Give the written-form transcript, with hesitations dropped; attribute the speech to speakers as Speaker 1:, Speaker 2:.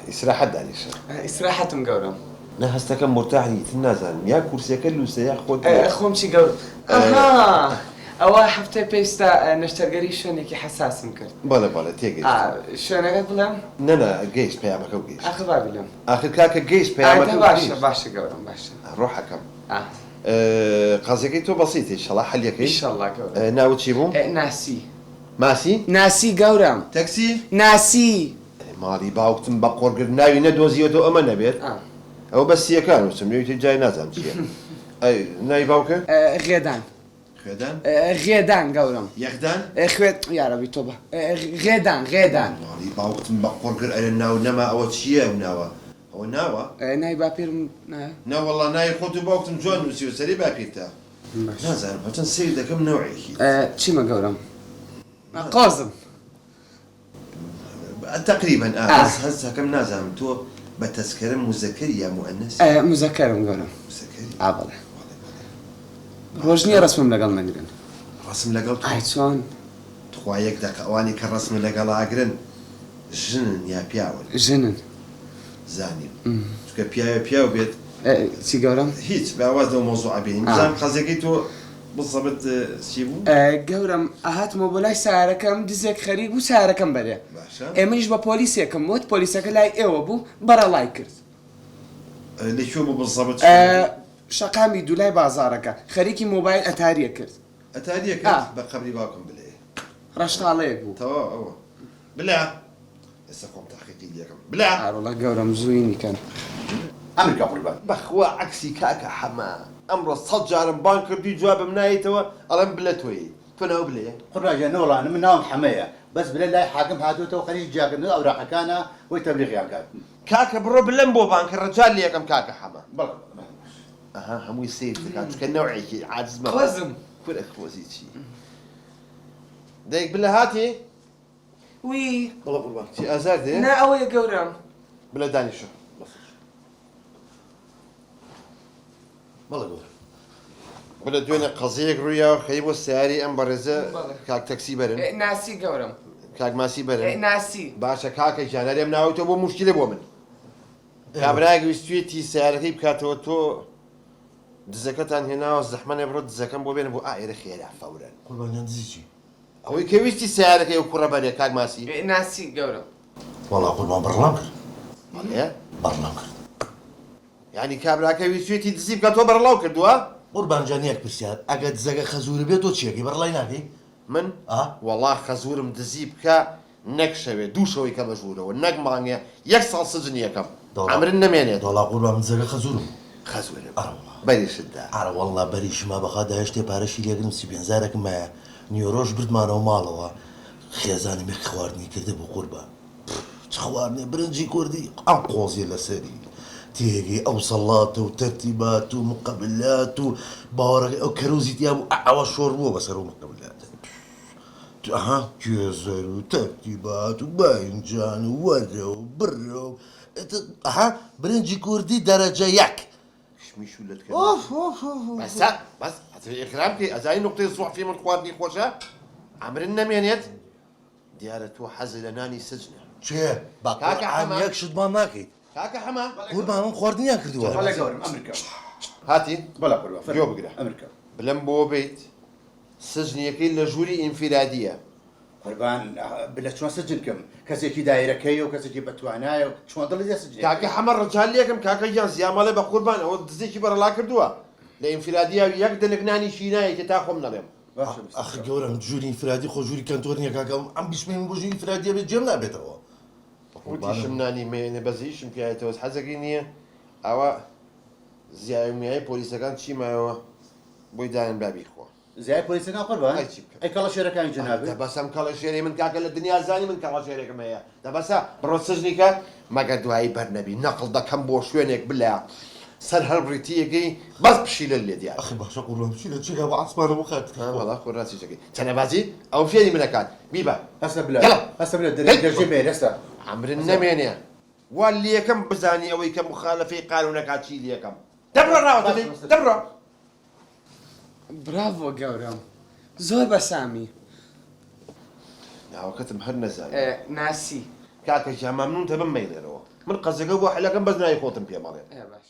Speaker 1: ئیسراحەت دانیشە.
Speaker 2: ئیسراحەتم گەورەم.
Speaker 1: نا هەستەکەم مورتاح نی ئیتر نازانم یا کورسیەکە لوسە یا خۆت
Speaker 2: خۆم چی گەور ئەها ئەوە هەفتەی پێویستە نەشتەرگەری شوێنێکی حەساسم کرد.
Speaker 1: بەڵێ بەڵێ تێگەیشتم.
Speaker 2: شوێنەکەت بڵێم؟
Speaker 1: نا نا گەیشت پەیامەکەو گەیشت.
Speaker 2: ئاخر با بیڵێم.
Speaker 1: ئاخر کاکە گەیشت پەیامەکەو
Speaker 2: گەیشت. باشە باشە گەورەم باشە.
Speaker 1: ڕۆحەکەم. قەزیەکەی تۆ بەسیتە ئیشەڵا حەلیەکەی.
Speaker 2: ئیشەڵا گەورەم.
Speaker 1: ناوت چی بوو؟
Speaker 2: ناسی.
Speaker 1: ماسی؟
Speaker 2: ناسی گەورەم.
Speaker 1: تەکسی؟
Speaker 2: ناسی.
Speaker 1: ئەرێ ماڵی باوکتم بە قۆڕگرت ناوی نەدۆزیوەتەوە ئەمە نەبێت ئەوە بەس سیەکان وتم لێی تر جای نازانم چیە ئەی ناوی باوکت؟
Speaker 2: غێدان.
Speaker 1: خوێدان؟
Speaker 2: غێدان گەورەم.
Speaker 1: یەخدان؟
Speaker 2: خوێ یارەبی تۆبە غێدان غێدان.
Speaker 1: ماڵی باوکتم بە قۆڕگر ئەرێ ناو نەما ئەوە چیە ئەو ناوە ئەوە ناوە؟
Speaker 2: ناوی باپیرم نایە؟
Speaker 1: نەوەڵا ناوی خۆت و باوکتم جوان نوسیوە سەری باپیرتە. نازانم هەرچەند سەیر دەکەم نەوعێکی.
Speaker 2: چیمە گەورەم؟ قۆزم.
Speaker 1: تەقریبەن ئا بەس هەست دەکەم نازانم تۆ بە تەزکەرە موزەکەری یا موئەنەسی؟
Speaker 2: موزەکەرم گەورەم.
Speaker 1: موزەکەری؟
Speaker 2: ئا بەڵێ.
Speaker 1: بەڵێ بەڵێ.
Speaker 2: ڕۆژ نییە ڕەسمم لەگەڵ نەگرن.
Speaker 1: ڕەسم لەگەڵ تۆ؟
Speaker 2: ئای چۆن؟
Speaker 1: تخوا یەک دەقە ئەوانەی کە ڕەسمت لەگەڵا ئەگرن ژنن یا پیاون؟
Speaker 2: ژنن.
Speaker 1: زانیم. چونکە پیاوێ پیاو بێت.
Speaker 2: چی گەورەم؟
Speaker 1: هیچ با واز لەو مەوزوعە بێنین. بزانم قەزیەکەی تۆ بزەبت چی بوو؟
Speaker 2: گەورەم ئەهاتمەوە بۆ لای سەیارەکەم دزێک خەریک بوو سەیارەکەم بەرێ.
Speaker 1: باشە.
Speaker 2: منیش بە پۆلیسێکم وت پۆلیسەکە لای ئێوە بوو بەرەڵای کرد.
Speaker 1: لە کوێ بوو بزەبت چۆن بوو؟
Speaker 2: شەقامی دوولای بازاڕەکە خەریکی مۆبایل ئەتاریە کرد.
Speaker 1: ئەتاریە کرد؟ بە قەبری باوکم بلێ.
Speaker 2: ڕەشتاڵەیەک بوو.
Speaker 1: تەواو ئەوە. بلە. ئێستا خۆم تاقیقی لێکەم بلا.
Speaker 2: ئاروڵا گەورەم زووی نیکەن.
Speaker 3: ئەمریکا قوربان.
Speaker 1: بەخوا عەکسی کاکە حەمە ئەمڕۆ سەت جارم بانگ کردوی جوابم نایەیتەوە ئەڵێم بلە تۆیی تۆ ناو بلەیە؟
Speaker 3: قوربان گیان نەوەڵا من ناوم حەمەیە بەس بلە لای حاکم هاتۆتەوە خەریکی جیاکردنەوەی ئەوراقەکانە بۆی تەبلیغیان کات.
Speaker 1: کاکە بڕۆ بلەم بۆ بانگ کە ڕەجا لێکەم کاکە حەمە.
Speaker 3: بەڵێ بەڵێ.
Speaker 1: ئەها هەمووی سەیر دەکات چونکە نەوعێکی عاجز مەبە.
Speaker 2: قۆزم.
Speaker 1: کورە قۆزی چی دایک بلە هاتی؟
Speaker 2: وی.
Speaker 1: بەڵێ قوربان. چی ئازار دێ؟
Speaker 2: نا ئەوەیە گەورەم.
Speaker 1: بلە دانیشە.
Speaker 3: بەڵێ گەورەم.
Speaker 1: بلە دوێنێ قەزیەیەک ڕوویاوە خەریک بۆ سەیارەی ئەم بەڕێزە کاک تەکسی بەرن.
Speaker 2: ناسی گەورەم.
Speaker 1: کاک ماسی بەرن.
Speaker 2: ناسی.
Speaker 1: باشە کاکە گیان ئەرێ ئەم ناوەی تۆ بۆ موشکیلە بۆ من. کابرایەک ویستویەتی سەیارەکەی بکاتەوە تۆ دزەکەتان هێناوە زەحمەنێ بڕۆ دزەکەم بۆ بێنە بۆ ئا ئێرە خێرا فەورەن.
Speaker 3: قوربان گیان دزی چی؟
Speaker 1: ئەوەی کە ویستی سەیارەکەی ئەو کوڕە بەرێ کاک ماسی.
Speaker 2: ناسی گەورەم.
Speaker 3: وەڵا قوربان بەڕڵام کرد.
Speaker 1: بەڵێ؟
Speaker 3: بەڕڵام کرد.
Speaker 1: یانی کابراکە ویستویەتی دزی بکات تۆ بەڕڵاو کردووە؟
Speaker 3: قوربان جان یەک پرسیار ئەگەر دزەکە خەزورت بێ تۆ چیەکەی بەڕڵای ناکەی؟
Speaker 1: من؟
Speaker 3: ئا.
Speaker 1: وەڵا خەزورم دزی بکا نەک شەوێ دوو شەوەی کەمە ژوورەوە نەک مانگێ یەک ساڵ سجنی ئەکەم عەمرن نەمێنێت.
Speaker 3: دەوڵا قوربان من دزەکە خەزورم بوو.
Speaker 1: خەزورم
Speaker 3: ئەرە وەڵا.
Speaker 1: بەریشت دا.
Speaker 3: ئەرە وەڵا بەریشما بەخوا دایشتێ پارەشی لێگرم 35 هەزارەکم مایە نیوەرۆش بردمانەوە ماڵەوە خێزانم یەک خواردنی کردبوو قوربان چ خواردنێ برنجی کوردی ئەم قۆزیە لەسەری تێگەی ئەو سەڵاتە و تەرتیبات و مقەبلات و باوەڕەکەی ئەو کەروزی تیا بوو ئەوە شۆڕ بووە بەسەر و مقەبلاتە ئەها گوێزەر و تەرتیبات و باینجان و وەرە و بڕە و ئەها برنجی کوردی دەرەجە یەک
Speaker 1: کشمیش و لەتکە بەسە بەس ئەتەوێ ئیغرام کەی ئەزانی نوقتەی زوعفی من خواردنی خۆشە عەمرن نەمێنێت دیارە تۆ حەزت لە نانی سجنە.
Speaker 3: چێ بە
Speaker 1: کاکە
Speaker 3: قورعان
Speaker 1: حەمە
Speaker 3: یەک شتمان ناکەیت.
Speaker 1: کاکە حەمە.
Speaker 3: قوربان من خواردنیان کردووە.
Speaker 4: بەڵێ گەورەم ئەمرکە.
Speaker 1: هاتی؟
Speaker 4: بەڵێ قوربان
Speaker 1: گوێ
Speaker 4: فەرموو
Speaker 1: بگرە
Speaker 4: ئەمرکە.
Speaker 1: بلەم بۆ بیت سجنیەکەی لە ژووری ئینفیرادیە.
Speaker 4: قوربان بلە چۆن سجن کەم کەسێکی دایرەکەیە و کەسێکی بەتوانایە و چۆن دڵی لێ سجنی
Speaker 1: کاکە حەمە ڕجال لێکەم کاکە گیان زیا مەڵێ بەقوربان ئەوە دزێکی بەڕەڵا کردووە لە ئینفرادیا و یەک دەنک نانیشی نایەتێ تا خۆم نەڵێم.
Speaker 4: باشە
Speaker 3: ئەخ گەورەم ژووری ئینفرادی خۆ ژووری کەنتۆر نییە کاکە ئەم بیست بۆ ژووری ئینفرادیە بێت جێم نابێتەوە.
Speaker 1: وتیشم نانی مەیەنێ بەزەیشم پیایەتەوە حەزەکەی نییە ئاوا زیای و میای پۆلیسەکان چی مایەوە بۆی دانێن با بیخوا.
Speaker 4: زیای پۆلیسەکان قوربان
Speaker 1: ئەی چی بکەم.
Speaker 4: ئەی کەڵەشێرەکانی جەنابت.
Speaker 1: دە بەسە ئەم کەڵەشێرەی من کاکە لە دنیا زانی من کەڵەشێرێکم هەیە دە بەسە بڕۆ سجنی کە مەگەر دوایی بەر نەبی نەقڵ دەکەم بۆ شوێنێک بلە سەر هەر ڕیتیەکەی بەس پشیلەت لێ دیار
Speaker 3: ئەخ باشە قوربان پشیلە چێکا بۆ عاسمانە بۆ خاتری
Speaker 1: ها
Speaker 3: خوا.
Speaker 1: وەڵا خۆ ڕاستی دەکەی چەنەبازی ئەو فێری من ئەکات بیبە
Speaker 4: هەستە بلە
Speaker 1: یەڵا
Speaker 4: هەستە بلە
Speaker 1: هەی
Speaker 4: دەرێ مێر هەستە
Speaker 1: عەمرن
Speaker 4: هەستە.
Speaker 1: نەمێنێ وا لێکەم بزانی ئەوەی کە موخالەفەی قانوونەکات چی لێکەم دەبڕۆ ڕاوەتە
Speaker 4: باشە
Speaker 1: دەی
Speaker 4: مستەر
Speaker 1: دەبڕۆ.
Speaker 2: براڤۆ گەورەم زۆر بەسامی.
Speaker 1: ناوەکەتم هەر نەزانی.
Speaker 2: ناسی.
Speaker 1: کاکە گیان مەمنونتە بم مەیڵێرەوە من قەزەکە بۆ حەلەکەم بەس ناوی خۆتم پێ مەڵێ.
Speaker 2: ئێ باش.